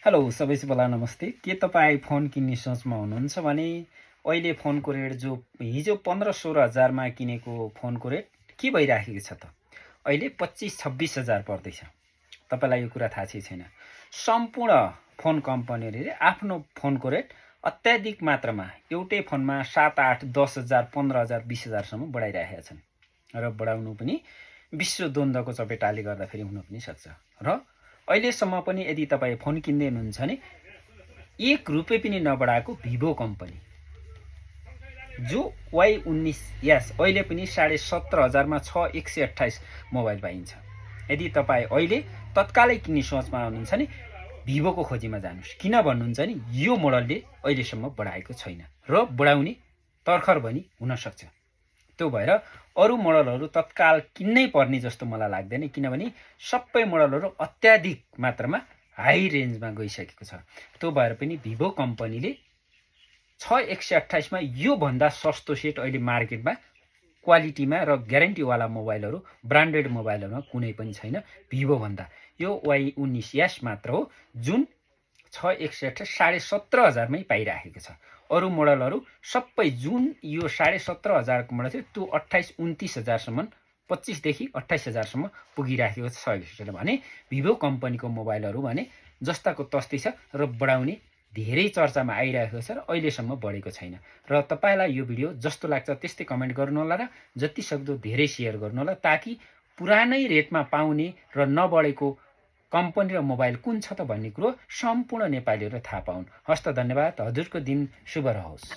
Hello सबैलाई नमस्ते। के तपाईँ फोन किन्ने सोचमा हुनुहुन्छ भने अहिले फोनको रेट जो हिजो 15-16 हजारमा किनेको फोनको रेट के भइराखेको छ त अहिले 25-26 हजार पर्दैछ। तपाईँलाई यो कुरा थाहा छैन। सम्पूर्ण फोन कम्पनीहरूले आफ्नो फोनको रेट अत्याधिक मात्रामा एउटै फोनमा 7, 8, 10 हजार, 15 हजार, 20 हजारसम्म बढाइरहेका छन् र बढाउनु पनि विश्व द्वन्द्वको चपेटाले गर्दाखेरि हुन पनि सक्छ। र अहिलेसम्म पनि यदि तपाईँ फोन किन्दै हुनुहुन्छ भने 1 रुपियाँ पनि नबढाएको भिभो कम्पनी जो Y19S अहिले पनि 17.5 हजारमा 128 मोबाइल पाइन्छ। यदि तपाईँ अहिले तत्कालै किन्ने सोचमा हुनुहुन्छ भने भिभोको खोजीमा जानुहोस्। किन भन्नुहुन्छ नि यो मोडलले अहिलेसम्म बढाएको छैन र बढाउने तर्खर पनि हुन सक्छ। त्यो भएर अरू मोडलहरू तत्काल किन्नै पर्ने जस्तो मलाई लाग्दैन, किनभने सबै मोडलहरू अत्याधिक मात्रामा हाई रेन्जमा गइसकेको छ। त्यो भएर पनि भिभो कम्पनीले 6128मा यो भन्दा सस्तो सेट अहिले मार्केटमा क्वालिटीमा र ग्यारेन्टीवाला मोबाइलहरू ब्रान्डेड मोबाइलहरूमा कुनै पनि छैन भिभो भन्दा। यो Y19S मात्र हो जुन 6128 17.5 हजारमै पाइराखेको छ। अरू मोडलहरू सबै जुन यो 17.5 हजारको मोडल थियो त्यो 28-29 हजारसम्म 25 देखि 28 हजारसम्म पुगिराखेको छ भने भिभो कम्पनीको मोबाइलहरू भने जस्ताको तस्तै छ र बढाउने धेरै चर्चामा आइरहेको छ र अहिलेसम्म बढेको छैन। र तपाईँलाई यो भिडियो जस्तो लाग्छ त्यस्तै कमेन्ट गर्नुहोला र जति सक्दो धेरै सेयर गर्नुहोला ताकि पुरानै रेटमा पाउने र नबढेको कम्पनी र मोबाइल कुन छ त भन्ने कुरो सम्पूर्ण नेपालीहरूले थाहा पाउन्। हस्त धन्यवाद। हजुरको दिन शुभ रहोस्।